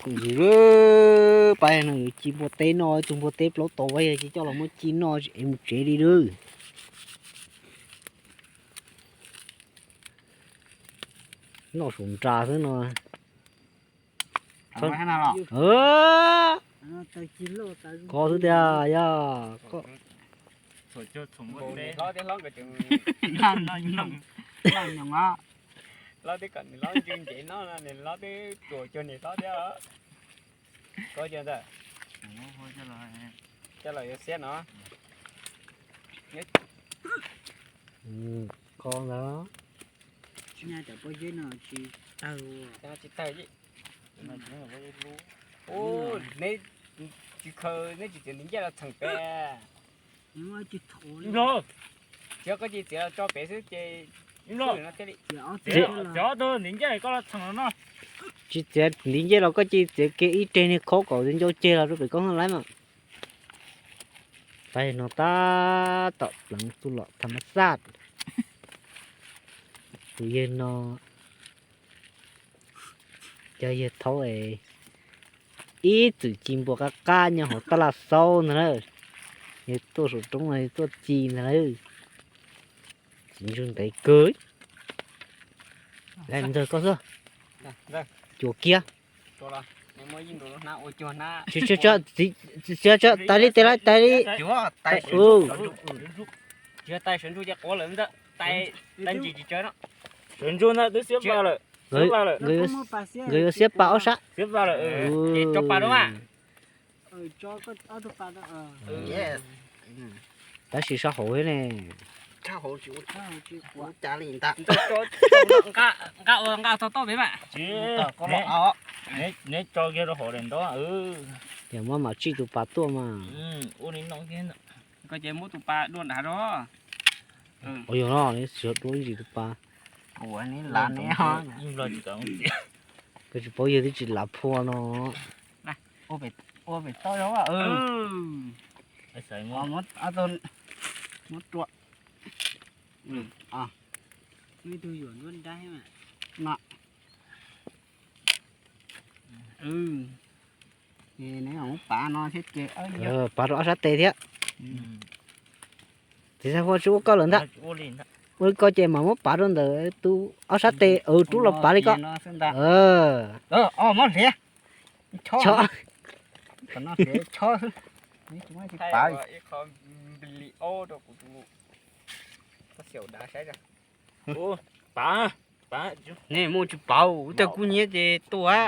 Ntxim lawm, pab no yuav ci npua teb noj, ib tug npua teb plaub tau, pab yog ci coj los muab ci noj es mus tsev li lawm. Noj saum nra xwb no. Koj xwb tiag yog. Hlob twb kom nws hlob ntsws ncev noj no, nws hlob twb tsuas cuag nws hlob thiab. Koj cia ntawd, coj los yuav xiab no. Koj ntawd. Tsis tawg. Neb tsis khaws, neb tsis txiav ntiv ncej los txheem pem. Tsis yog koj cia txiav los tso pem xwb ces no thiaj li. Txiav ob tug ntiv ncej koj los txheem no. Tsis txiav ntiv ncej los koj cia txiav kiag ib reg niag khob kom ncau ceg los rau pem koj laib mas. Pab no tab tom pleev tuaj los tham mas xaj. Tus yawg no, cov yawg thaub es ib txwm ci npua qab qab nyob hauv taj laj xaub ntag na. Yawg tuaj saum roob no yawg tuaj ci ntag na. Txiv ntsug ntev kawg. Ntawd koj xwb. Cuam kiag. Tais li tais li. Sawv ntsug ntag twb xiab pa lawm. Nkawd yuav xiab pa ob sab. Tab sis sab hauv thiab ne. Nqa ua nqa tog toj pem mas. Neb tso kiag rau hauv daim ntaub. Yog muab mam tsij tus pas tuaj mas. Koj ces muab tus pas dua nrad rau. Ua yog no neb tsis dua ib ntsis tus pas. Koj tsis paub yawg twb tsis lav phua no. Ua pem toj. Neb pav no thiab ces, pav rau ob sab tes thiab. Txiv Xab Phuaj tsis ua koj lawm ntag. Ua li koj ces mam muab pav rau ntawm tus ob sab tes, rub los pav li koj. Chob. Pav, pav. Nej muaj tsis pav, ua cas kuv nyiam ces tuaj.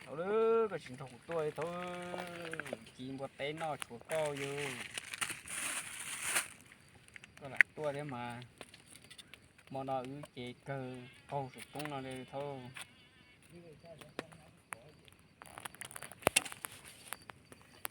Koj tsis nrog kuv tuaj li thaub, ci npua teb noj tshuav koj yog. Koj lam tuaj thiab mas. Hmo no wb ces kawg qaug saum roob no li thaub.